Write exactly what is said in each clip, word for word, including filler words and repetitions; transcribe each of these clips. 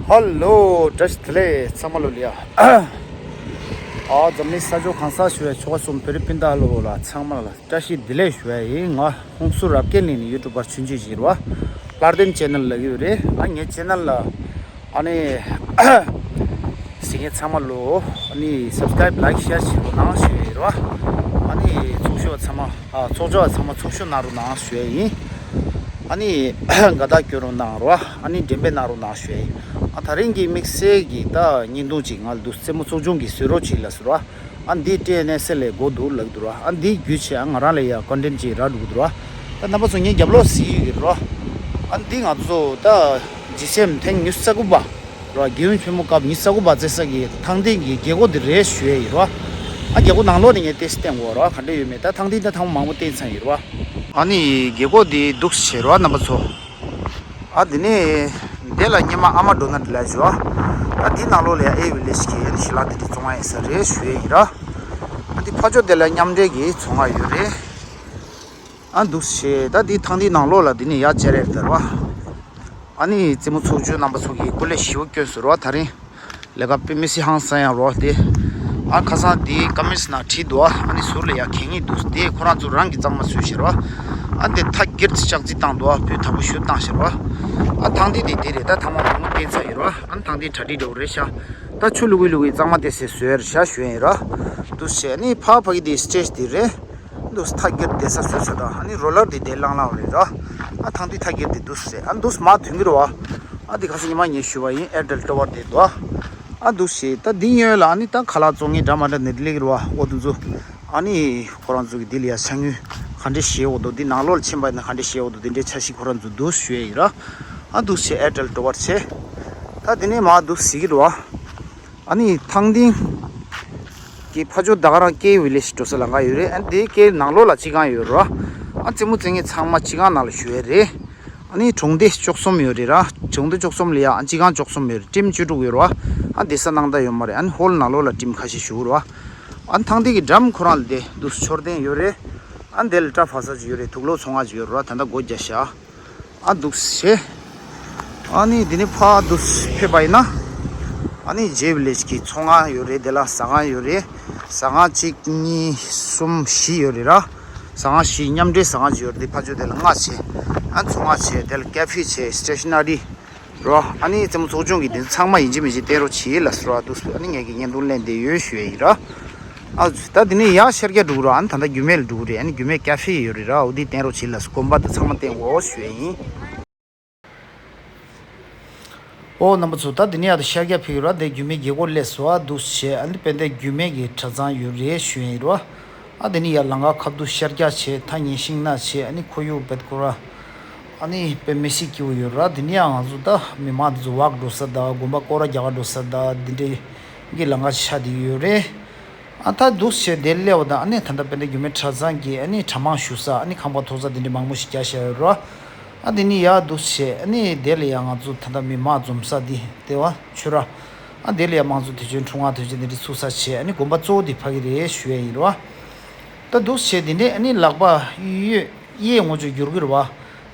ཧ་ལོ། བཀྲ་ཤིས་བདེ་ལེགས། ཚང་མ་ལོ་ལ་ཡ། ཨ་འཛམ་གླིང་ས་ཕྱོགས་གང་ས་ཞུ་བའི་ཆོལ་ཁ་གསུམ་བོད་རིགས་སྤུན་ཟླ་ལོ་ལ་ཚང་མ་ལ་བཀྲ་ཤིས་བདེ་ལེགས་ཞུ་བ་ཡིན། ང་ཧུན་སུར་རབ་རྒྱས་གླིང་ནས་ཡུ་ཊུབ་པར་ཆུང་ཆུང་ཞིག་རེད་བ། ལྷར་ལྡན་ཆེ་ནལ་ལབ་ཀྱི་ཡོད་རེད། ཨ་ངའི་ཆེ་ནལ་ལ་ཨ་ནི་གཟིགས་མཁན་ཚང་མ་ལོ་ཨ་ནི་སབ་སི་ཀ་རེབ་ལའིཀ་ཤེར་བྱེད་རོགས་གནང་ཞུ་ཡི་རེད་བ། ཨ་ནི་ཚོགས་ཞུགས་ཚང་མ། ཨ་ཚོགས་ཞུགས་ཚང་མ་ཚོགས་ཞུགས་གནང་རོགས་གནང་ཞུ་ཡ་ཡིན། ཨ་ནི་དགའ་རྟགས་སྐྱོན་རོགས་གནང་རོགས། ཨ་ནི་འགྲེམས་སྤེལ་གནང་རོགས་གནང་ཞུ་ཡ་ཡིན། ཨ་དེ་རིང་གི་དམིགས་བསལ་གྱི་ད་བརྙན་ཐུང་ཅིག་ང་ལ་འདུག་རྩེད་མོ་ཚོགས་ཆུང་གིས་བཟོས་རོགས་བྱེད་ལབ་ཟེར་བ། ཨ་འདི་ཏྲེ་གནས་སེ་ལས་འགོ་འདུག་ལབ་འདུག་ར། ཨ་འདི་བརྒྱུད་བྱས་ཨ་ང་རང་ལ་ཡ་ཀོན་ཊེན་ཊི་ཅིག་རག་འགྲོ་གི་འདུག་ར། ད་རྣམ་པ་ཚོ་ངའི་རྒྱབ་ལོགས་གཟིགས་ཡོད་ར། ཨ་འདི་ང་ཚོ་ད་ཇི་སི་ཨེམ་ཐེངས་ཉི་ཤུ་རྩ་དགུ་པ། ར་དགེ་འོས་ཆེན་མོ་སྐབས་ཉི་ཤུ་རྩ་དགུ་པ་རྩེ་ས་གི་ཐང་སྟེང་གི་རྒྱལ་སྒོ་འདི་རེད་ཞུ་ཡས་ཡིན་ར། ཨ་རྒྱལ་སྒོ་ནང་ལོགས་ནས་ངས་ཏོག་ཙམ་བསྟན་དགོས་ར། ག་འདྲ་ཡོད་མེད་ད་ཐང་སྟེང་ད་ཐང་མང་པོ་བསྟན་ཚར་ཡིན་ར། ཨ་ནི་རྒྱལ་སྒོ་འདི་འདུག་སེ་བྱས་ར་རྣམ་པ་ཚོ། ཨ་འདི་ནས་འདི་ལ་སྔོན་མ་ཨ་མ་འགྲོ་ན་འདི་ལ་བཞུགས། ཨ་འདི་ནང་ལོགས་ལ་ཡ་ཨེ་བི་ལེ་ཇི་གི་ཨ་ནི་ཞི་ལ་འདི་འདྲ་བཙོང་ཡ་ཡིན་ས་རེད་ཞུ་ཡས་ཡིན་ར། ཨ་འདི་ཕ་ཇོ་འདི་ལ་མཉམ་འབྲེལ་གྱི་ཚོང་ཁང་ཡོད་རེད། ཨ་འདུག་སེ་ད་འདི་ཐང་འདི་ནང་ལོགས་ལ་འདི་ནས་ཡར་བཅར་ཡས་རེད་ར། ཨ་ནི་རྩེད་མོ་ཚོགས་ཆུང་རྣམ་པ་ཚོ་གིས་སྐུ་ལས་ཞེ་པོ་བསྐྱོན་སོང་ར། དེ་རིང་ལས་ཀ་དཔེ་མི་སྲིད་ཧང་སང་ཡག་ར་དེ། ཨ་ཁ་སང་འདི་ཀ་མེན་ཊི་ནང་བྲིས་འདུག་ཨ་ནི་ཟུར་ལ་ཡ་གད་སྙིགས་འདུག་དེ་ཁོ་རང་ཚོ་རང་གིས་གཙང་མ་བཟོས་ཤག་ར། ཨ་འདི་ཐག་སྒེར་གྱི་ལྕགས་རྩི་བཏང་འདུག་ཨ་སྤུས་དག་པོ་ཞེ་པོ་བཏང་ཤག་ར། ཨ་ཐང་འདི་འདི་འདི་རེད། ད་ཐང་མ་མང་པོ་བསྟན་ཚར་ཡོད་ར། ཨ་ནི་ཐང་འདི་གྲ་སྒྲིག་འགྲོ་གི་རེད་ཤག་ད་ཆུ་བླུག་གི་བླུག་གི་གཙང་མ་དེ་སེ་བཟོས་རེད་ཤག་ཞུ་ཡས་ཡིན་ར། འདུག་སེ་ཨ་ནི་ཕ་ཕ་གི་འདི་སི་ཊེ་ཇི་འདི་རེད། འདུག་སེ་ཐག་སྒེར་བསྡད་ས་བཟོས་ཚར་དང་ཨ་ནི་རོ་ལར་འདི་བསྡད་ལང་ལང་བ་རེད་ར། ཨ་ཐང་འདི་ཐག་སྒེར་འདི་འདུག་སེ་ཨ་འདུག་སེ་མར་ཐོན་གྱི་རེད་བ། ཨ་འདི་ཁ་སང་ཉི་མ་ངས་ཞུས་པ་ཡིན། ཨེར་ཊེལ་ཊ་ཝར་འདི་འདུག་ཨ་འདུག་སེ་ད་འདི་གཡོན་ལ་ཨ་ནི་ད་ཁ་ལག་བཙོང་མཁན་འདྲ་མ་འདྲ་འདི་འདྲ་སླེབས་ཀྱི་རེད་བ། འོ་དེ་ཚོ་ཨ་ནི་ཁོ་རང་ཚོ་གི་འདི་ལ་ཡ་ཤ་དངོས་ག་འདྲ་བཞེས་འོ་དོ་འདི་ནང་ལོགས་ལ་ཕྱིན་པ་ཡིན་ན་ག་འདྲ་བཞེས་འོ་དོ་འདི་འདྲའི་འཆར་གཞི་ཁོ་རང་ཚོ་འདུག་ཞུ་ཡས་ཡིན་ར། ཨ་འདུག་སེ་ཨེར་ཊེལ་ཊ་ཝར་བྱས། ད་འདི་ནས་མར་འདུག་སེ་གཟིགས་ཀྱི་རེད་བ། ཨ་ནི་ཐང་སྟེང་གི་ཕ་ཇོ་ད་ག་རང་ཀེ་ཝི་ལེ་ཇི་འགྲོ་ས་ལམ་ཁ་ཡོད་རེད། ཨ་ནི་དེ་ཀེ་ནང་ལོགས་ལ་སྤྱི་ཁང་ཡོད་རེད་བ། ཨ་རྩེད་མོ་རྩེ་མཁན་ཚང་མ་སྤྱི་ཁང་ནང་ལ་བཞུགས་ཡས་རེད། ཨ་ནི་གྲོང་སྡེ་བཅུ་གསུམ་ཡོད་རེད་ར། གྲོང་སྡེ་བཅུ་གསུམ་ལ་ཡ་ཨ་སྤྱི་ཁང་བཅུ་གསུམ་ཡོད་རེད། ཊིམ་བཅུ་དྲུག་ཡོད་རེད་བ། ཨ་བསྡད་ས་སྣང་དག་ཡོད་མ་རེད། ཨ་ནི་ཧོལ་ནང་ལོགས་ལ་ཊིམ་ཁ་ཤས་བཞུགས་རེད་བ། ཨ་ནི་ཐང་སྟེང་གི་འགྲམ་ཁོ་རང་ལ་དེ་འདུག་མཆོད་རྟེན་ཡོད་རེད། ཨ་ནི་དེ་ལ་སྐྲ་བག་ས་ཅིག་ཡོད་རེད། དུག་ལོག་ཚོང་ཁང་ཅིག་ཡོད་རེད་བ། ད་ལྟ་སྒོ་རྒྱབ་ཤག་ཨ་འདུག་སེ། ཨ་ནི་འདི་ནས་ཕར་འདུག་སེ་ཕེབས་པ་ཡིན་ན། ཨ་ནི་ཇེ་ཝི་ལེ་ཇི་གི་ཚོང་ཁང་ཡོད་རེད། དེ་ལ་ཟ་ཁང་ཡོད་རེད། ཟ་ཁང་གཅིག་གཉིས་གསུམ་བཞི་ཡོད་རེད་ར། ཟ་ཁང་བཞི་མཉམ་འབྲེལ་ཟ་ཁང་ཅིག་ཡོད་རེད། དེ་ཕར་ཕྱོགས་དེ་ལ་ལྔ་བྱས། ཨ་ཚོང་ཁང་བྱས། དེ་ལ་ཀ་ཧྥེ་བྱས། སི་ཊེ་ཤ་ན་རི་རོ། ཨ་ནི་རྩེད་མོ་ཚོགས་ཆུང་གི་འདི་ཚང་མ་ཡིན་གཅིག་མིན་གཅིག་བསྟན་རོགས་བྱེད་ལབ་སོང་ར། འདུག་སེ་ཨ་ནི་ངས་ཀྱི་བརྙན་ཐུང་ལེན་བསྡད་ཡོད་ཞུ་ཡས་ཡིན་ར། ཨ་ད་འདི་ནས་ཡར་ཤར་རྒྱག་འགྲོ་གི་ར། ཨ་ནི་ད་ལྟ་རྒྱུད་སྨད་ལ་འགྲོ་གི་རེད། ཨ་ནི་རྒྱུད་སྨད་ཀ་ཧྥེ་ཡོད་རེད་ར། འོ་འདི་བསྟན་རོགས་བྱེད་ལབ་སོང་། དགོན་པ་དེ་ཚང་མ་བསྟན་དགོས་ཞུ་ཡས་ཡིན། ཨོ་རྣམ་པ་ཚོ་ད་འདི་ནས་ཡར་དུ་ཤར་རྒྱག་ཕེབས་ཀྱི་ར། དེ་རྒྱུད་སྨད་རྒྱལ་སྒོ་སླེབས་སོང་། ཨ་འདུག་སེ་ཨ་ནི་དཔལ་ལྡན་རྒྱུད་སྨད་ཀྱི་གྲྭ་ཚང་ཡོད་རེད་ཞུ་ཡས་ཡིན་ར། ཨ་དེ་ནས་ཡར་ལམ་ཁ་ཁ་ཐུག་ཤར་རྒྱག་བྱས། ཐག་ཉེ་ཤིང་ན་བྱས། ཨ་ནི་ཁོར་ཡུག་བེད་ཁོ་ར། ཨ་ནི་དཔེ་མི་སྲིད་སྐྱིད་པོ་ཡོད་ར། དེ་ནས་ཡང་ང་ཚོ་ད་མི་མང་དེ་ཚོ་ཝག་འགྲོ་ས་དང་དགོན་པ་སྐོར་ར་རྒྱག་ག་འགྲོ་ས་དང་འདི་འདྲའི་གི་ལམ་ཁ་ཆགས་བསྡད་ཡོད་རེད། ཨ་ད་འདུག་སེ་དེ་སླེབས་པ་དང་ཨ་ནི་ད་ལྟ་དཔལ་ལྡན་རྒྱུད་སྨད་གྲྭ་ཚང་གི་ཨ་ནི་གྲྭ་མང་བཞུགས་ས། ཨ་ནི་ཁང་པ་མཐོ་ས་དེ་འདྲའི་མང་པོ་ཞིག་རྒྱག་བཞག་ཡོད་ར། ཨ་དེ་ནས་ཡར་འདུག་སེ་ཨ་ནི་དེ་ལ་ཡང་ང་ཚོ་ད་ལྟ་མི་མང་འཛོམས་ས་འདི་དེ་བ་ཆུ་ར། ཨ་དེ་ལ་ཡང་དམངས་གཙོ་དུས་ཆེན་འཁྲུངས་སྐར་དུས་ཆེན་དེ་འདྲ་ཚུགས་ས་བྱས། ཨ་ནི་དགོན་པ་གཙོ་བོ་དེ་ཕ་གི་རེད་ཞུ་ཡས་ཡིན་ར། ད་འདུག་སེ་དེ་འདྲས་ཨ་ནི་ལག་པ་གཡས་གཡོན་གཡས་ངོ་ཅོག་བསྒྱུར་གྱི་རེད་བ།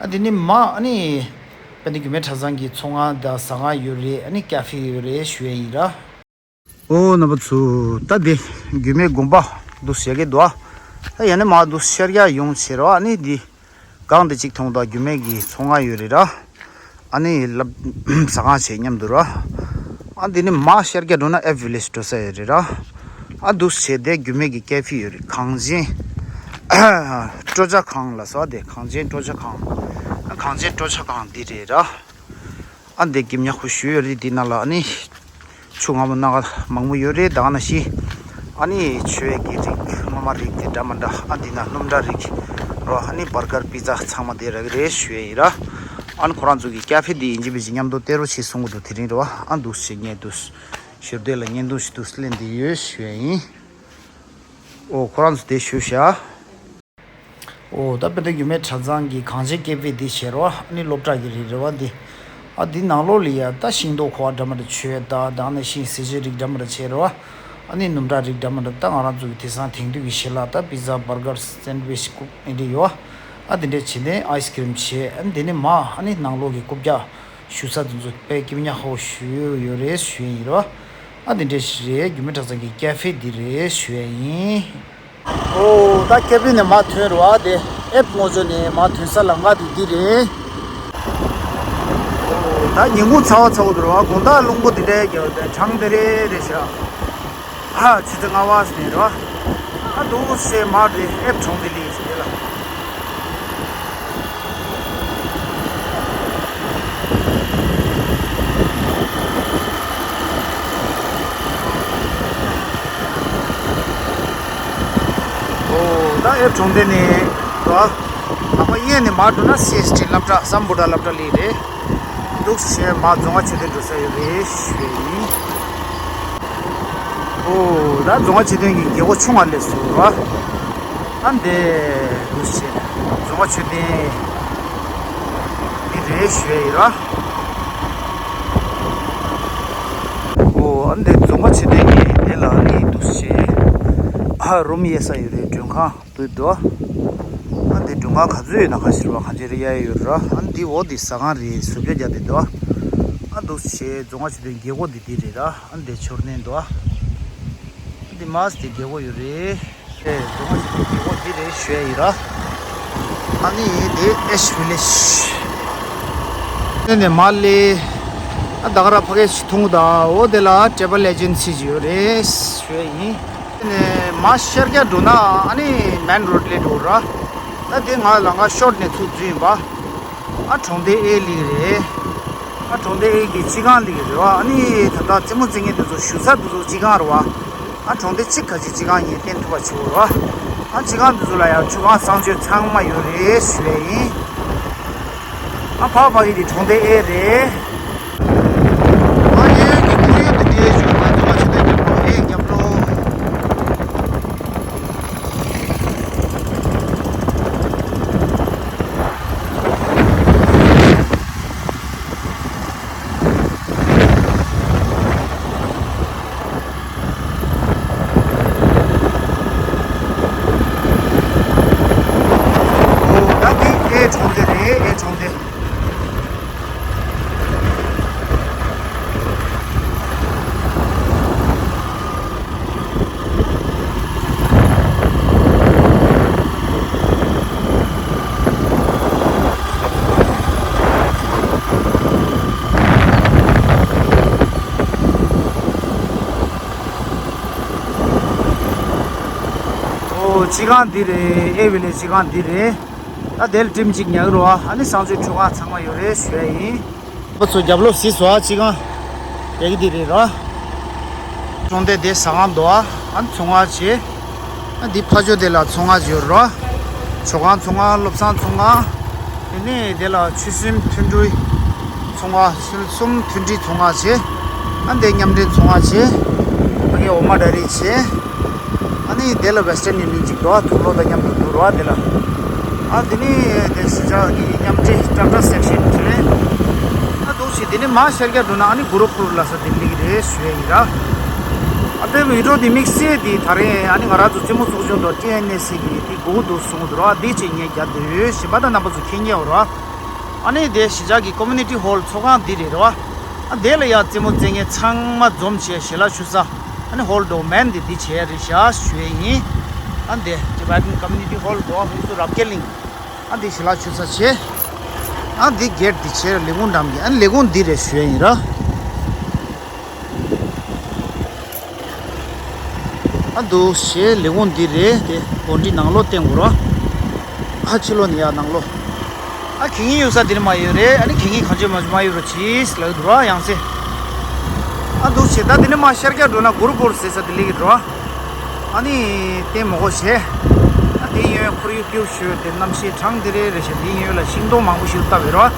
ཨ་དེ་ནས་མར་ཨ་ནི་དཔལ་ལྡན་རྒྱུད་སྨད་གྲྭ་ཚང་གི་ཚོང་ཁང་དང་ཟ་ཁང་ཡོད་རེད། ཨ་ནི་ཀ་ཧྥེ་ཡོད་རེད་ཞུ་ཡས་ཡིན་ར། ཨོ་རྣམ་པ་ཚོ་ད་དེ་རྒྱུད་སྨད་དགོན་པ་འདུག་སེ་ཡ་གི་འདུག་ཨ་ད་ཡ་ནས་མར་འདུག་སེ་ཤར་རྒྱག་ཡོང་བྱས་ར། ཨ་ནི་འདི་སྒང་དེ་གཅིག་མཐོང་དང་རྒྱུད་སྨད་ཀྱི་ཚོང་ཁང་ཡོད་རེད་ར། ཨ་ནི་ལབ་ཟ་ཁང་བྱས་མཉམ་དུ་ར། ཨ་འདི་ནས་མར་ཤར་རྒྱག་འགྲོ་ན་ཨེ་བི་ལེ་ཇི་འགྲོ་ས་ཡོད་རེད་ར། ཨ་འདུག་སེ་དེ་རྒྱུད་སྨད་ཀྱི་ཀ་ཧྥེ་ཡོད་རེད། གངས་ཅན་སྤྲོ་འཆམ་ཁང་ལབ་སོང་། དེ་གངས་ཅན་སྤྲོ་འཆམ་ཁང་། གངས་ཅན་སྤྲོ་འཆམ་ཁང་འདི་རེད་ར། ཨ་འདི་གི་ཉག་ཁུ་ཞུ་ཡོད་རེད། འདི་ནང་ལ་ཨ་ནི་ཆུ་སྔ་མོ་སྣ་ཁ་མང་པོ་ཡོད་རེད། ད་ག་ནང་བཞིན་ཨ་ནི་མཆོད་པའི་གི་རིགས་སྔོན་མ་རིགས་དེ་འདྲ་མི་འདྲ། ཨ་འདི་ན་སྣུམ་འདྲ་རིགས་རོ། ཨ་ནི་བར་གར་པི་ཛ་ཚང་མ་དེ་རག་གི་རེད་ཞུ་ཡས་ཡིན་ར། ཨ་ནི་ཁོ་རང་ཚོ་གི་ཀ་ཧྥེ་འདི་ཡིན་གཅིག་མིན་གཅིག་མཉམ་དུ་བསྟན་རོགས་བྱེད་གསུང་གི་འདུག་དེ་རིང་རེད་བ། ཨ་འདུག་སེ་ངས་འདུག་ཞུ་བདེ་ལ་བརྙན་ཐུང་ཞིག་འདུག་ལེན་བསྡད་ཡོད་ཞུ་ཡས་ཡིན། ཨོ་ཁོ་རང་ཚོ་དེ་ཞུ་བཞག་ཨོ་ད་དཔལ་ལྡན་རྒྱུད་སྨད་གྲྭ་ཚང་གི་གངས་ཅན་ཀེ་ཧྥེ་འདི་བྱས་རོ། ཨ་ནི་སློབ་གྲྭ་གི་རིགས་རེད་བ་འདི། ཨ་འདི་ནང་ལོགས་ལ་ཡ་ད་ཤིང་ཏོག་ཁོ་བ་འདྲ་མི་འདྲ་མཆོད་ད་དང་ནང་བཞིན་ཟས་བཅད་རིགས་འདྲ་མི་འདྲ་བྱས་རོ། ཨ་ནི་སྣུམ་འདྲ་རིགས་འདྲ་མི་འདྲ། ད་ང་རང་ཚོ་གི་དེང་སང་དེང་དུས་ཀྱི་ཞལ་ལག་ད་པི་ཛ་བར་གར་སེན་ཌི་ཝིཆ་ཁུག་ཨེ་འདྲ་ཡོད། ཨ་འདི་འདྲ་བྱས་ནས་ཨའི་སི་ཀི་རིམ་བྱས། ཨ་འདི་ནས་མར་ཨ་ནི་ནང་ལོགས་ཀྱི་རྐུབ་བཀྱག་ཞུ་ས་དེ་ཚོ་དཔེ་སྐྱིད་ཉག་ཧོ་ཞུ་ཡོད་རེད་ཞུ་ཡིན་རོ། ཨ་དེ་འདྲ་ཞིག་རེད། རྒྱུ་མེད་གྲྭ་ཚང་གི་ཀ་ཧྥེ་འདི་རེད་ཞུ་ཡ་ཡིན། ཨོ་ད་ཀ་ཧྥེ་ནས་མར་ཐོན་རོ། ཨ་དེ་ཨེབ་ངོ་ཚོ་ནས་མར་ཐོན་ས་ལམ་ཁ་དེ་འདི་རེད། ཨོ་ད་ཉིན་གུང་ཚ་བ་ཚ་བོ་འདུག་རོ། དགོང་དག་རླུང་པོ་འདི་འདྲའི་རྒྱབ་དེ་གྲང་དེ་རེད་རེད་ཤག་ཨ་ཆུ་ཚོད་ལྔ་པ་ཟིན་རོ། ཨ་འདུག་སེ་མར་དེ་ཨེབ་གྲོང་སྡེ་ལི་ཟེར་ལ། ཨོ་ད་ཨེབ་གྲོང་སྡེ་ནས་རོ། ལག་པ་གཡས་ནས་མར་འགྲོ་ན་སི་ཨེས་ཊི་སློབ་གྲྭ་སམ་བྷོ་ཊ་སློབ་གྲྭ་ལི་རེད། འདུག་སེ་མར་རྫོང་ཁ་མཆོད་རྟེན་འགྲོ་ས་ཡོད་རེད་ཞུ་ཡ་ཡིན། ཨོ་ད་རྫོང་ཁ་མཆོད་རྟེན་གྱི་རྒྱལ་སྒོ་ཆུང་བ་སླེབས་སོང་ར། ཨ་འདི་འདུག་སེ་རྫོང་ཁ་མཆོད་རྟེན་འདི་རེད་ཞུ་ཡ་ཡིན་ར། ཨོ་ཨ་འདི་རྫོང་ཁ་མཆོད་རྟེན་གྱི་དེ་ལ་ནི་འདུག་སེ་ཨ་རུམ་གཡར་ས་ཡོད་རེད། མགྲོན་ཁང་འདུག་དོ། ཨ་འདི་མགྲོན་ཁང་ག་ཚོད་ཡོད་ན་ག་ཤེད་པ་གང་ཅི་རེད་གཡར་ཡོད་ར། ཨ་འདི་འོ་འདི་ཟ་ཁང་རེད། བཟོ་བཅོས་རྒྱག་བསྡད་དོ། ཨ་འདུག་སེ་རྫོང་ཁ་མཆོད་རྟེན་རྒྱལ་སྒོ་འདི་འདི་རེད་ར། ཨ་འདི་མཆོད་རྟེན་འདུག་ཨ། འདི་མ་ཟད་དེ་རྒྱལ་སྒོ་ཡོད་རེད། ཨེ་རྫོང་ཁ་མཆོད་རྟེན་རྒྱལ་སྒོ་འདི་རེད་ཞུ་ཡ་ཡིན་ར། ཨ་ནི་འདི་ཨེཤ་ཝི་ལེཇ། དེ་ནས་མར་ལས་ཨ་ད་ག་ར་ཕ་གི་ཞིག་འཐུང་གི་ད། འོ་དེ་ལ་ཊེ་བལ་ཨེ་ཇེན་སི་ཞིག་ཡོད་རེད་ཞུ་ཡ་ཡིན། དེ་ནས་མར་ཤར་རྒྱག་འགྲོ་ན་ཨ་ནི་མེན་རོ་ཌི་ལས་འགྲོ་ར། ད་དེ་ང་ལམ་ཁ་ཤོར་ནས་ཚུར་འཛུལ་ཡིན་པ། ཨ་གྲོང་སྡེ་ཨེ་ལིག་རེད། ཨ་གྲོང་སྡེ་ཨེ་གི་སྤྱི་ཁང་ལིག་རེད་བ། ཨ་ནི་ད་ལྟ་རྩེད་མོ་རྩེ་མཁན་དེ་ཚོ་བཞུགས་ས་དེ་ཚོ་སྤྱི་ཁང་རེད་བ། ཨ་གྲོང་སྡེ་གཅིག་ག་ཅིག་སྤྱི་ཁང་ཡིན་བསྟན་ཐུབ་པ་བྱེད་དགོས་རེད་བ། ཨ་སྤྱི་ཁང་དེ་ཚོ་ལ་ཡང་ཆུ་ཁང་གསང་སྤྱོད་ཚང་མ་ཡོད་རེད་ཞུ་ཡ་ཡིན། ཨ་ཕ་ཕ་གི་དེ་གྲོང་སྡེ་ཨེ་རེད། ཨ་ཡོད་ཀྱི་ཁོར་ཡུག་དེ་འདྲའི་ཞུ་ན་ཚོ་བ་ཞུ་ན་རྒྱབ་ལོག་ཨེ་རྒྱབ་ལོག་ཨོ་ད་འདི་ཨེ་གྲོང་སྡེ་རེད། ཨེ་གྲོང་སྡེ། ཨོ་སྤྱི་ཁང་འདི་རེད། ཨེ་ཝི་ལེ་སྤྱི་ཁང་འདི་རེད། ད་དེར་ཊིམ་གཅིག་ཉར་རོ། ཨ་ནི་གསང་སྤྱོད་ཁྲུས་ཁང་ཚང་མ་ཡོད་རེད་ཞུ་ཡ་ཡིན། ཁོ་ཚོ་རྒྱབ་ལོགས་གཟིགས་སོ། ཨ་སྤྱི་ཁང་ཡ་གི་འདི་རེད་རོ། གྲོང་སྡེ་དེ་ཟ་ཁང་འདུག་ཨ། ཨ་ཚོང་ཁང་བྱས། ཨ་འདི་ཕ་ཇོ་དེ་ལ་ཚོང་ཁང་ཡོད་རོ། ཇོ་ཁང་ཚོང་ཁང་། བློ་བཟང་ཚོང་ཁང་། དེ་ནས་དེ་ལ་ཆུ་གསུམ་མཐུན་སྒྲིལ་ཚོང་ཁང་། ཆུ་གསུམ་མཐུན་སྒྲིལ་ཚོང་ཁང་བྱས། ཨ་འདི་མཉམ་འབྲེལ་ཚོང་ཁང་བྱས། ཨ་གི་འོ་མ་ཌ་རི་བྱས། ཨ་ནི་དེ་ལ་ཝེ་སི་ཊརན་ཡུ་ནི་ཡན་གཅིག་འདུག་ཨ། དུག་ལོག་དང་མཉམ་དུ་འདུག་རོ་ཨ་དེ་ལ། ཨ་དེ་ནི་དེ་གཞིས་ཆགས་ཀྱི་མཉམ་འབྲེལ་ཊ་ཊ་སེག་ཤན་དེ་ལས། ཨ་འདུག་སེ་དེ་ནི་མར་ཤར་རྒྱག་འགྲོ་ན་ཨ་ནི་གུ་རུ་ཀུལ་ལ་ས་དེ་ལིག་རེད་ཞུ་ཡ་ཡིན་ར། ཨ་དཔེ་བི་ཌིའོ་དེ་དམིགས་བསལ་དེ་ད་རེས་ཨ་ནི་ང་རང་ཚོ་རྩེད་མོ་ཚོགས་ཆུང་དང་ཊི་ཨེན་ཨེ་སི་གི་དེ་སྒུག་འདུག་གསུང་འདུག་ར། ཨ་དེ་ཅིག་ངས་རྒྱབ་བསྡད་ཡོད། གཞན་པ་དང་རྣམ་པ་ཚོ་མཁྱེན་ཉེ་བ་ར། ཨ་ནི་དེ་གཞིས་ཆགས་ཀྱི་ཀོ་མུ་ནི་ཊི་ཧོལ་ཚོགས་ཁང་འདི་རེད་ར། ཨ་དེ་ལ་ཡང་རྩེད་མོ་རྩེ་མཁན་ཚང་མ་འཛོམས་བྱས་ཞལ་ལག་མཆོད་ས། ཨ་ནི་ཧོལ་འདྲ་པོ་མེན་དེ་འདི་བྱས་རེད་ཤག་ཞུ་ཡས་ཡིན། ཨ་འདི་ཊི་བེ་ཊན་ཀོ་མུ་ནི་ཊི་ཧོལ་འདྲ་པོ་ཧུན་སུར་རབ་རྒྱས་གླིང་། ཨ་འདི་ཞལ་ལག་མཆོད་ས་བྱས། ཨ་འདི་གེ་ཊི་འདི་བྱས་ལས་ཁུངས་འགྲམ་གྱི་ཨ་ནི་ལས་ཁུངས་འདི་རེད་ཞུ་ཡས་ཡིན་ར། ཨ་འདུག་སེ་ལས་ཁུངས་འདི་རེད་དེ། གོ་སྒྲིག་ནང་ལོགས་བསྟན་དགོས་ར། ཨ་ཕྱི་ལོགས་ནས་ཡར་ནང་ལོགས། ཨ་གད་སྙིགས་གཡུག་ས་འདི་ནས་མར་ཡོད་རེད། ཨ་ནི་གད་སྙིགས་གང་བྱས་མ་བྱས་མར་གཡུག་རོགས་གྱིས་ལབ་འདུག་ར་ཡང་སེ། ཨ་འདུག་སེ་ད་འདི་ནས་མར་ཤར་རྒྱག་འགྲོ་ན་གུ་རུ་ཀུལ་ཟེར་ས་འདི་སླེབས་ཀྱི་འགྲོ། ཨ་ནི་དེ་མོ་གོ་བྱས། ཨ་དེ་གཡོན་ཁོར་ཡུག་སྐྱིད་པོ་ཞིག་ཡོད་དེ། གནམ་གཤིས་གྲང་དེ་རེད་རེད་བྱས། དེ་གཡོན་ལ་ཤིང་སྡོང་མང་པོ་ཞིག་བཏབ་ཡོད་ར།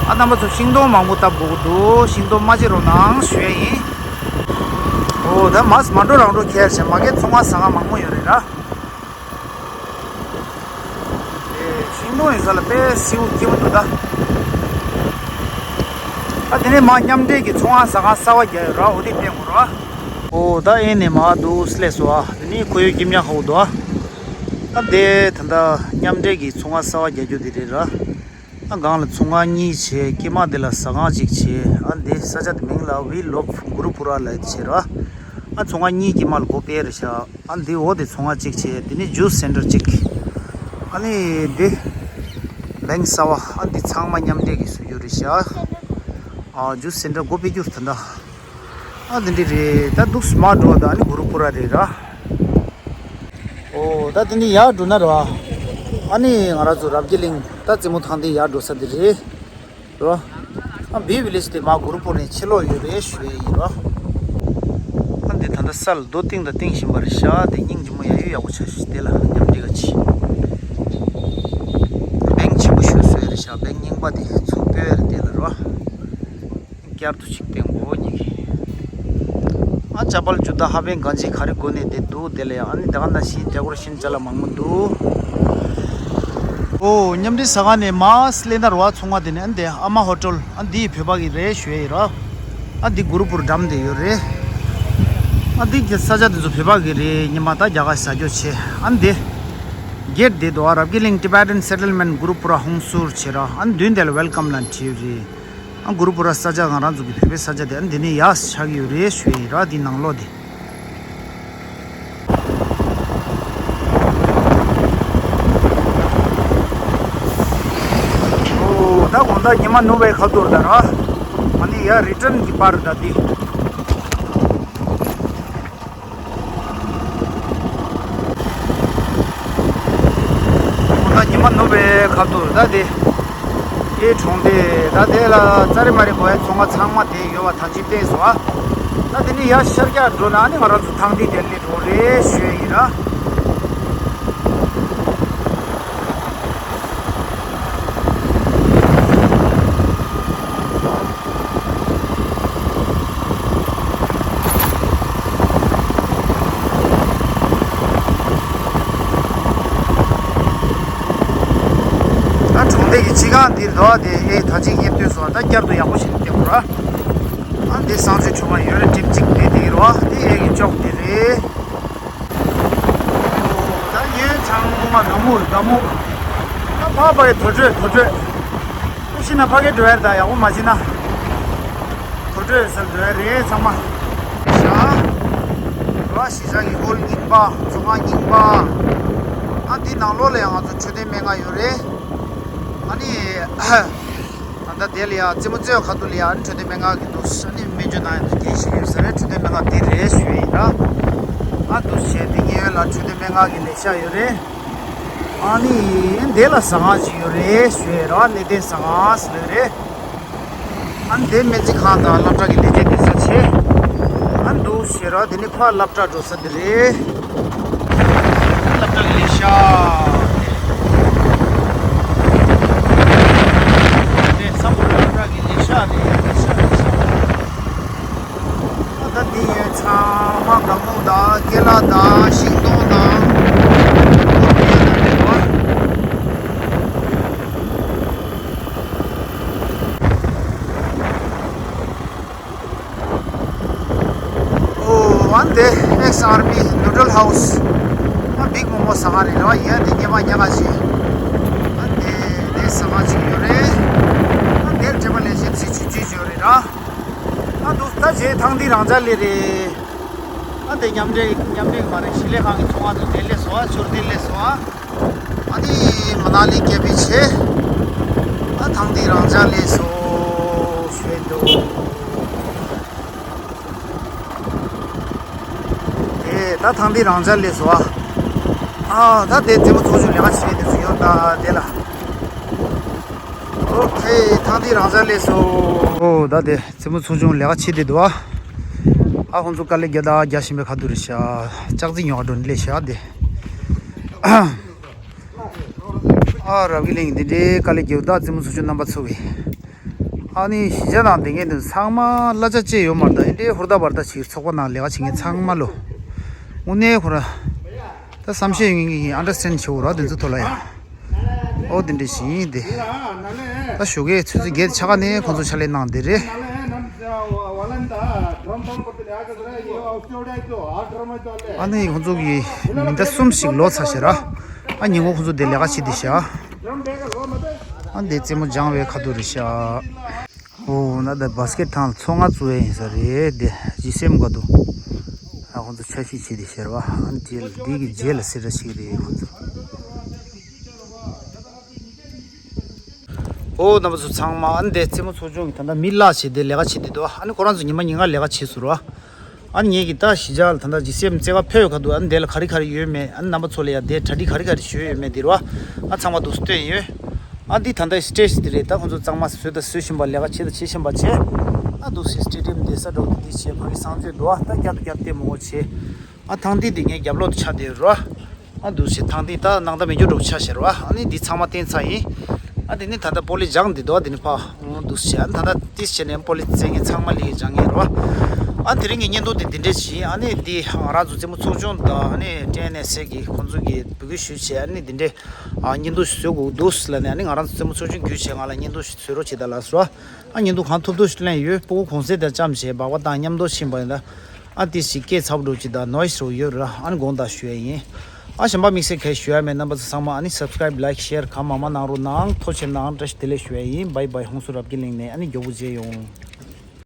ཨ་རྣམ་པ་ཚོ་ཤིང་སྡོང་མང་པོ་བཏབ་དགོས་ཀྱི་འདུག་ཤིང་སྡོང་མ་བརྗེད་རོགས་གནང་ཞུ་ཡས་ཡིན། ཨོ་ད་མ་མ་འགྲོ་རང་འགྲོ་ཁྱེར་བྱས། མ་གི་ཚོང་ཁང་ཟ་ཁང་མང་པོ་ཡོད་རེད་ར། ཨེ་ཤིང་སྡོང་ཡོད་ས་ལ་དཔེ་བསིལ་པོ་སྐྱིད་པོ་འདུག་ད། ཨ་དེ་ནས་མར་མཉམ་འབྲེལ་གྱི་ཚོང་ཁང་ཟ་ཁང་གསར་པ་རྒྱག་ཡོད་ར། འོ་དེ་བསྟན་དགོས་ར། ཨོ་ད་ཨེ་ནས་མར་འདུག་སེ་སླེབས་སོང་ཨ། དེ་ནས་ཁོར་ཡུག་སྐྱིད་ཉག་ཧ་གོ་འདུག་ཨ། ཨ་དེ་ད་ལྟ་མཉམ་འབྲེལ་གྱི་ཚོང་ཁང་གསར་པ་རྒྱག་རྒྱུ་དེ་རེད་ར། སྒང་ལ་ཚོང་ཁང་གཉིས་བྱས། དཀྱིལ་མ་དེ་ལ་ཟ་ཁང་གཅིག་བྱས། ཨ་འདི་ས་ཆ་དེ་མིང་ལ་We Love Gurupura ལབ་བྱས་ར། ཨ་ཚོང་ཁང་གཉིས་དཀྱིལ་མ་ལ་སྒོ་ཕྱེ་རེད་ཤག་ཨ་འདི་འོག་དེ་ཚོང་ཁང་གཅིག་བྱས། དེ་ནས་ཇུས་སེན་ཊར་གཅིག་ཨ་ནི་འདི་བེང་གསར་པ། ཨ་འདི་ཚང་མ་མཉམ་འབྲེལ་གྱིས་བཟོས་ཡོད་རེད་ཤག་ཨ་ཇུས་སེན་ཊར་སྒོ་ཕྱེ་རྒྱུ་ད་ལྟ། ཨ་དེ་འདྲ་རེད། ད་འདུག་སེ་མར་འགྲོ། ད་ཨ་ནི་གུ་རུ་པུ་ར་རེད་ར། ཨོ་ད་དེ་འདྲ་ཡར་འགྲོ་ན་ར། ཨ་ནི་ང་རང་ཚོ་རབ་རྒྱས་གླིང་ད་རྩེ་མོ་ཐང་དེ་ཡར་འགྲོ་ས་དེ་རེད་ར། ཨ་བི་ཝི་ལེཇ་དེ་མར་གུ་རུ་པུ་ར་ནས་ཕྱིར་ལོག་ཡོད་རེད་ཞུ་ཡས་ཡིན་ར། ཨ་འདི་ད་ལྟ་ས་ལ་རྡོ་བཏིང་དང་བཏིང་བཞིན་པ་རེད་ཤག་དེ་སྙིང་རྗེ་མོ་ཡ་ཡོ་ཡག་པོ་ཆགས་ཤག་དེ་ལ་མཉམ་འབྲེལ་ག་ཅི་བེང་ཆེན་པོ་ཞིག་བཟོས་རེད་ཤག་བེང་རྙིང་པ་དེ་ཚུར་སྤོས་རེད་དེ་ལ་ར། བསྐྱར་དུ་ཅིག་བཏིང་དགོས་ཉེ་གི། ཨ་ཅ་པལ་ཇུ་ཏ་ཧ་བན་གང་ཅི་ག་རེ་དགོས་ནས་དེ་འདུག་དེ་ལ་ཡང་ཨ་ནི་ད་ག་ན་ཤི་ཌེ་ཀོ་རེ་ཤན་ཅ་ལག་མང་པོ་འདུག་ཨོ་མཉམ་འབྲེལ་ཟ་ཁང་ནས་མར་སླེབས་ན་ར་བ་ཚོང་ཁང་དེ་ནས་ཨ་འདི་ཨ་མ་ཧོ་ཊེལ། ཨ་འདི་བོད་པ་གི་རེད་ཞུ་ཡས་ཡིན་ར། ཨ་འདི་གུ་རུ་པུར་འགྲམ་དེ་ཡོད་རེད། ཨ་འདི་གི་ས་ཆ་དེ་ཚོ་བོད་པ་གི་རེད། ཉི་མ་ད་རྒྱ་གར་ཟ་རྒྱུ་བྱས། ཨ་འདི་གེ་ཊི་དེ་འདུག་ཨ་རབ་རྒྱས་གླིང་Tibetan Settlement Gurupura Hongshur བྱས་ར། ཨ་མདུན་དེ་ལ་ཝེལ་ཀམ་ལབ་བྲིས་ཡོད་རེད། ཨ་གུ་རུ་པུ་ར་ས་ཆ་ང་རང་ཚོ་གི་བོད་པའི་ས་ཆ་དེ་ཨ་འདི་ནས་ཡར་ཆགས་ཀྱི་ཡོད་རེད་ཞུ་ཡས་ཡིན་ར། འདི་ནང་ལོགས་དེ། ཨོ་ད་དགོང་དག་ཉི་མ་ནུབ་པའི་ཁ་ཐུག་རེད་ད་ར། ཨ་ནི་ཡར་རི་ཊན་གི་པར་ད་འདི། ད་ཉི་མ་ནུབ་པའི་ཁ་ཐུག་ད་དེ། དེའི་གྲོང་སྡེ་ད་དེ་ལ་ཙ་རི་མ་རི་གོ་ཡ་ཚོང་ཁང་ཚང་མ་དེ་ཡོད་པ་ཐང་ཅིག་བལྟས་སོང་ཨ། ད་དེ་ནས་ཡར་ཤར་རྒྱག་འགྲོ་ན་ཨ་ནི་ང་རང་ཚོ་ཐང་དེ་དེ་སླེབས་འགྲོ་རེད་ཞུ་ཡ་ཡིན་ར། ད་གྲོང་སྡེ་གི་ཕྱི་ཁང་འདིར་འདུག་ཨ། དེ་ཨེ་ད་ཅིག་ངས་ལྟོས་སོང་། ད་བསྐྱར་དུ་ཡག་པོ་ཞིག་བལྟས་དགོས་ར། ཨ་འདི་གསང་སྤྱོད་ཁྲོམ་ཡོད་རེད། ཊིབ་གཅིག་དེ་དེ་རོ། དེ་ཨེ་གི་ཅོག་དེ་རེད། ད་ཡོད་ཚང་མ་དགའ་མོ་དགའ་མོ། ད་ཕ་ཕ་གི་དུར་ཁྲོད་དུར་ཁྲོད། ཨ་ཤི་ན་ཕ་གི་འགྲོ་ཡ་ད་ཡག་པོ་མ་བྱེད་ན། དུར་ཁྲོད་ཟེར་འགྲོ་ཡ་རེད་ཚང་མ། ཤ། ར་གཞིས་ཆགས་ཀྱི་ཧོལ་རྙིང་པ། ཚོང་ཁང་རྙིང་པ། ཨ་འདི་ནང་ལོགས་ལ་ཡང་ང་ཚོ་འཕྲོད་བསྟེན་སྨན་ཁང་ཡོད་རེད། ཨ་ནི། ད་ལྟ་དེ་ལ་ཡ་རྩེད་མོ་རྩེ་བ་ཁ་ཐུག་ལ་ཡ་འཕྲོད་བསྟེན་སྨན་ཁང་གི་འདུག་ཨ་ནི་སྨན་བཅོས་གནང་ཡ་འདུག་རྒྱལ་ཞིག་ཡོད་ས་རེད། འཕྲོད་བསྟེན་སྨན་ཁང་དེ་རེད་ཞུ་ཡ་ཡིན་ད། ཨ་འདུག་བྱས་དེ་ཉེ་བའི་ལ་འཕྲོད་བསྟེན་སྨན་ཁང་གི་ལས་ཤག་ཡོད་རེད། ཨ་ནི་དེ་ལ་ཟ་ཁང་ཅིག་ཡོད་རེད་ཞུ་ཡ་ར། གནས་བརྟན་ཟ་ཁང་ཟེར་ལབ་རེད། ཨ་ནི་དེ་སྨན་རྩིས་ཁང་དང་སློབ་གྲྭ་གི་ལས་བྱེད་དེ་ས་ཆེ། ཨ་འདུག་བྱས་ར་དེ་ནི་ཕར་སློབ་གྲྭ་འགྲོ་ས་དེ་རེད། སློབ་གྲྭ་གི་ལས་ཤག་དེ། དེ་བསམ་བློ་སློབ་གྲྭ་གི་ལས་ཤག་རེད། ལས་ཤག་ལས་ཤག་ཨ་ད་འདི་ཡོད་ཚང་མ་དགའ་མོ་དང་ཀེ་ལ་དང་ཤིང་སྡོང་དང་། ཨོ་ཨ་འདི་ཨེགས་ཨར་མི་ནུ་ཌལ་ཧའུ་སི། ཨ་བིག་མོ་མོ་ཟ་ཁང་རེད་ར། ཡ་འདི་ཉེ་མ་ཉེ་མ་ཞིག་ཨ་འདི་འདི་ཟ་ཁང་ཞིག་ཡོད་རེད། ཨ་འདིར་དྲི་བ་ལས་བྱེད་ཚིག་ཆུ་ཆུ་ཡོད་རེད་ར། ཨ་འདུག་ད་བྱས་ཐང་འདི་རང་འཇགས་ལས་རེད། ཨ་འདི་མཉམ་འབྲེལ་མཉམ་འབྲེལ་མ་རེད། ཞི་ལས་ཁང་གི་ཚོང་ཁང་དུ་འདི་ལས་སོ་ཨ། ཚུར་འདི་ལས་སོ་ཨ། ཨ་ནི་མ་ན་ལི་རྒྱལ་པོའི་ཆེ། ཨ་ཐང་འདི་རང་འཇགས་ལས་སོ་ཞུས་འདུག་དེ་ད་ཐང་འདི་རང་འཇགས་ལས་སོ་ཨ། ཨ་ད་དེ་རྩེད་མོ་ཚོགས་ཆུང་ལས་ཀ་བྱེད་དེ་ཚོ་ཡོད་ད་དེ་ལ། ཨོ་ཁེ་ཐང་འདི་རང་འཇགས་ལས་སོ། ཨོ་ད་དེ་རྩེད་མོ་ཚོགས་ཆུང་ལས་ཀ་བྱེད་དེ་འདུག་ཨ། ཨ་ཁོང་ཚོ་དཀའ་ལས་རྒྱག་ད་རྒྱག་བཞིན་པའི་ཁ་ཐུག་རེད་ཤག་ལྕགས་རྩི་ཉོ་བ་འགྲོ་ནི་ལས་ཤག་དེ། ཨ་རབ་རྒྱས་གླིང་འདི་འདྲའི་དཀའ་ལས་རྒྱག་ད་རྩེད་མོ་ཚོགས་ཆུང་རྣམ་པ་ཚོ་གི། ཨ་ནི་གཞིས་ཆགས་ནང་བསྡད་མཁན་དེ་ཚང་མ་གླ་ཆ་བཅད་ཡོད་མ་རེད་ད། འདི་འདྲའི་ཧུར་ཐག་བར་ཐག་ཅིག་ཚོགས་པ་ནང་ལས་ཀ་བྱེད་མཁན་ཚང་མ་ལོ། དངོས་གནས་ཁོ་ར། ད་བསམ་ཤེས་ཡོད་མཁན་གྱིས་ཨན་ཌར་སི་ཊེན་ཌ་བྱེད་འོ་ར་དེ་ཚོ་ཐོག་ལ་ཡ། ཨོ་དེ་འདྲ་ཞིག་ཡིན་ཏེ། ད་ཞོགས་ཀས་ཆུ་ཚོད་བརྒྱད་ཆ་ག་ནས་ཁོང་ཚོ་ཕྱག་ལས་གནང་བསྡད་རེད། ཨ་ནི་ཁོང་ཚོ་གི་མི་ཟླ་གསུམ་ཞིག་ལོག་ཚར་ཤག་ར། ཨ་ཉིན་གུང་ཁོང་ཚོ་དེ་ལས་ཀ་བྱེད་བསྡད་ཤག་ཨ་འདི་རྩེད་མོ་སྦྱང་བའི་ཁ་ཐུག་རེད་ཤག་ཨོ་ན་ད་བ་སི་ཀེ་ཊི་ཐང་ལ་ཚོགས་ང་བཙུགས་ཡ་ཡིན་ས་རེད། འདི་ཇི་སེམ་ག་དུ་ཨ་ཁོང་ཚོ་འཆར་གཞི་བྱས་ཏེ་ཤར་བ། ཨ་འདི་འདི་གི་རྗེས་ལ་སེ་ར་ཞིག་རེད་ཁོང་ཚོ། ཨོ་རྣམ་པ་ཚོ་ཚང་མ། ཨ་ནི་དེ་རྩེད་མོ་ཚོགས་ཆུང་གི་ད་ལྟ་མི་གླ་བྱས་ཏེ་ལས་ཀ་བྱེད་དེ་འདུག་ཨ་ནི་ཁོ་རང་ཚོ་ཉི་མ་ཉིན་གང་ལས་ཀ་བྱེད་ཟེར་བ། ཨ་ནི་ངེད་ཀྱི་ད་གཞིས་ཆགས་ལ་ད་ལྟ་ཇི་སེམ་རྩེད་ག་ཕེབས་ཡོད་ག་འདུག་ཨ་ནི་དེ་ལ་ག་རེ་ག་རེ་ཡོད་མེད། ཨ་ནི་རྣམ་པ་ཚོ་ལ་ཡ་དེ་གྲ་སྒྲིག་ག་རེ་ག་རེ་ཞུས་ཡོད་མེད་དེ་རུ་ཨ་ཚང་མ་འདུག་སྟོན་ཡོད། ཨ་འདི་ད་ལྟ་སི་ཊེ་ཇི་དེ་རེད། ད་ཁོང་ཚོ་གཙང་མ་བཟོས་ད་བཟོས་བཞིན་པ། ལས་ཀ་བྱེད་ད་བྱེད་བཞིན་པ་བྱས། ཨ་འདུག་སི་སི་ཊེ་ཌི་ཡམ་དེ་ས་འགྲོ་དེ་དེ་བྱས། ཕ་གི་གསང་སྤྱོད་འདུག་ཨ་ད་བརྒྱབ་ད་བརྒྱབ་སྟེ་མོ་བྱས། ཨ་ཐང་ཏི་དེ་ངའི་རྒྱབ་ལོག་ཏུ་ཆགས་བསྡད་ཡོད་རོ། ཨ་འདུག་སེ་ཐང་ཏི་ད་ནང་ད་མི་འགྱུར་འགྲོ་ཆགས་བཞག་རོ། ཨ་ནི་འདི་ཚང་མ་བསྟན་ཚར་ཡིན། ཨ་དེ་ནི་ད་ལྟ་པོ་ལི་སྦྱངས་འདི་འདུག་ཨ་དེ་ནི་ཕ་འདུག་སེ་ཨ་ནི་ད་ལྟ་ཏིས་བྱས་ནས་པོ་ལི་རྩེད་མཁན་ཚང་མ་ལི་སྦྱང་ངེས་རོ། ཨ་དེ་རིང་གི་བརྙན་ཐུང་དེ་འདི་འདྲས་བྱིན། ཨ་ནི་འདི་ང་རང་ཚོ་རྩེད་མོ་ཚོགས་ཆུང་དང་ཨ་ནི་ཊི་ཨེན་ཨེ་སི་ཨེ་གི་ཁོང་ཚོ་གི་འབོད་སྐུལ་ཞུས་བྱས། ཨ་ནི་འདི་འདྲས་ཨ་བརྙན་ཐུང་བཟོ་དགོས་འདུག་ལ་ནས། ཨ་ནི་ང་རང་ཚོ་རྩེད་མོ་ཚོགས་ཆུང་བརྒྱུད་བྱས་ང་ལ་བརྙན་ཐུང་ཞིག་བཟོ་རོགས་བྱེད་ད་ལགས་སོ། ཨ་བརྙན་ཐུང་གང་ཐུབ་ཐུབ་ཞིག་ལེན་ཡོད། སྤུ་གུ་གུང་སེང་དང་ལྕམ་བྱས་སྦག་སྦག་བཏང་མཉམ་དུ་ཕྱིན་པ་ཡིན་ད། ཨ་ཏི་ཞིག་སྐད་ཚ་པོ་འགྲོ་ཅིག་དང་ནོ་ཡི་སི་རུ་ཡོད་ར། ཨ་ནི་དགོངས་དག་ཞུ་ཡ་ཡིན། ཨ་གཞན་པ་དམིགས་བསལ་གས་ཞུ་ཡ་མེད། རྣམ་པ་ཚོ་ཚང་མ་ཨ་ནི་སབ་སི་ཀ་རའིབ་ལའིཀ་ཤེར་གང་མང་མང་གནང་རོགས་གནང་། ཐུགས་རྗེ་ཆེ་གནང་། བཀྲ་ཤིས་བདེ་ལེགས་ཞུ་ཡ་ཡིན། བྷའི་བྷའི། ཧུན་སུར་རབ་རྒྱས་གླིང་ནས་ཨ་ནི་མགྱོགས་པོ་མཇལ་ཡོང་།